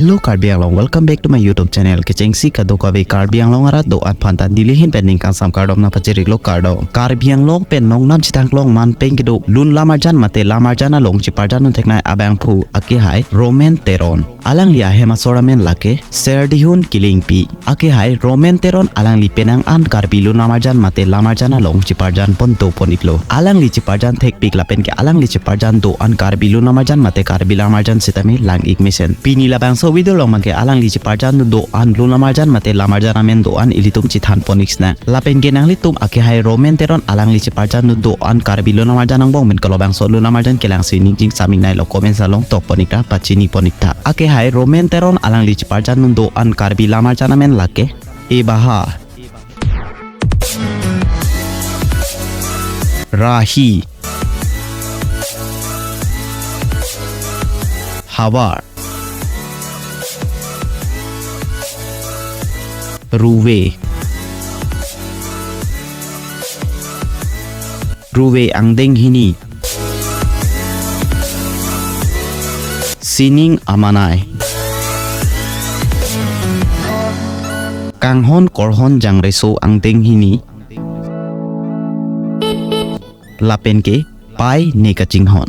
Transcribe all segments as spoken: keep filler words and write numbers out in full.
Hello Karbi Anglong, welcome back to my YouTube channel. Kechengsi kadokave Karbi Anglong arat do-an aphanta neli ahin pen ning kangsam kardom nangpachiriklo, kardom. Karbi Anglong pen nongnam chethang kelong man pen kedo lun lamarjan mate lamarjan along cheparjan un theknei abangphu akehai Romen Teron. Alangli ahem asor amen lake Serdihun Killingpi. Akehai Romen Teron alangli penang an Karbi lun lamarjan mate lamarjan along cheparjan pon do pon iklo. Alangli cheparjan thekpik lapen ke alangli cheparjan do-an Karbi lun lamarjan mate Karbi lamarjan sitame lang ik mesen. Pini labangso video along abangke alangli cheparjan do-an lun lamarjan mate lamarjan amen do-an ilitum chethan pon ik sinang. Lapen ke nanglitum akehai Romen Teron alangli cheparjan do-an Karbi lun lamarjan angbong pen kalobangso lun lamarjan kelang si ning chingsam ik nanglo, comments along tok pon ik ra pachini pon ik tha. Akehai Romen Teron alangli cheparjan do-an Karbi lamarjan amen lake Ebaha, Rahi, Havar, Ruve, Ruve angdeng hini, Sining amanai, Kanghon Korhon Jangreso angdeng hini, lapen ke Pai Ne Kachinghon.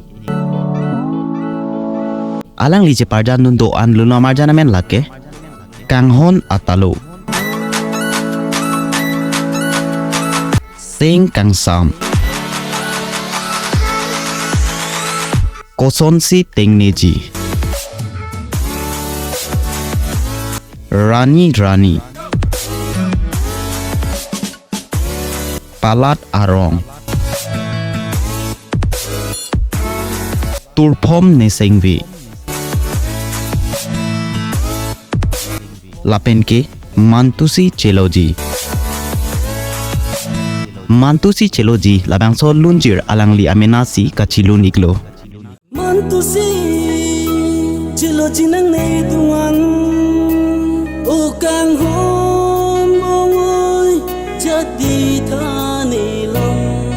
Alangli cheparjan do-an lun lamarjan amen lake Kanghon Atalo, Seng Kangsam, Kosonsi Tengneji, Rani Rani, Palat Arong, Turphom Nesengve, lapen ke Mantusi Cheloji. Mantusi Cheloji labangso lunjir alangli amenasi kachelun iklo. Mantusi Cheloji nangne dungan, O Kanghon Bongoi Jadi Thani Long.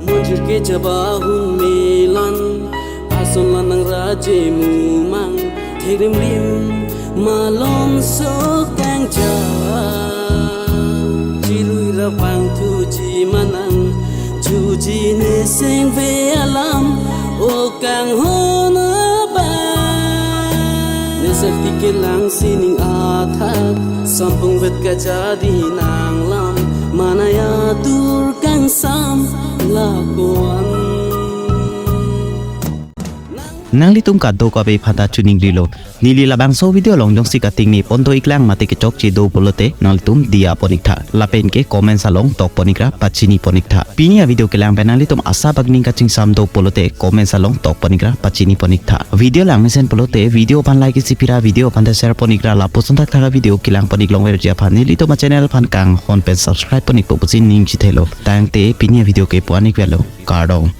Monjir ke jaba hun melan, ason lanang raje mumang, therim rim malom sok tangja. Chirui ravang thuji manang, juji nesengve alam, O Kanghon abang. Nesek ti kelang sining athak, sampung vet kajadi nanglam, manaya tur kangsam lakoan. Nanglitum kadokave aphanta chuning rilo. Neli labangso video along jongsi kating ni pon do iklang mate kechokche do pulote nanglitum diya pon ik tha. Lapen ke comments along tok pon ik ra pachini pon ik tha. Pini avideo kelang pen nanglitum asap agning kachingsam do pulote comments along tok pon ik ra pachini pon ik tha. Video lang mesen pulote video aphan like isi pira, video aphan ta share pon ik ra, lapuson thakthak avideo kelang pon ik longverji aphan nelitum achannel aphan Kanghon pen subscribe pon ikpo pusi ning chithelo. Tangte pini avideo ke pu-an ik velo. Kardom.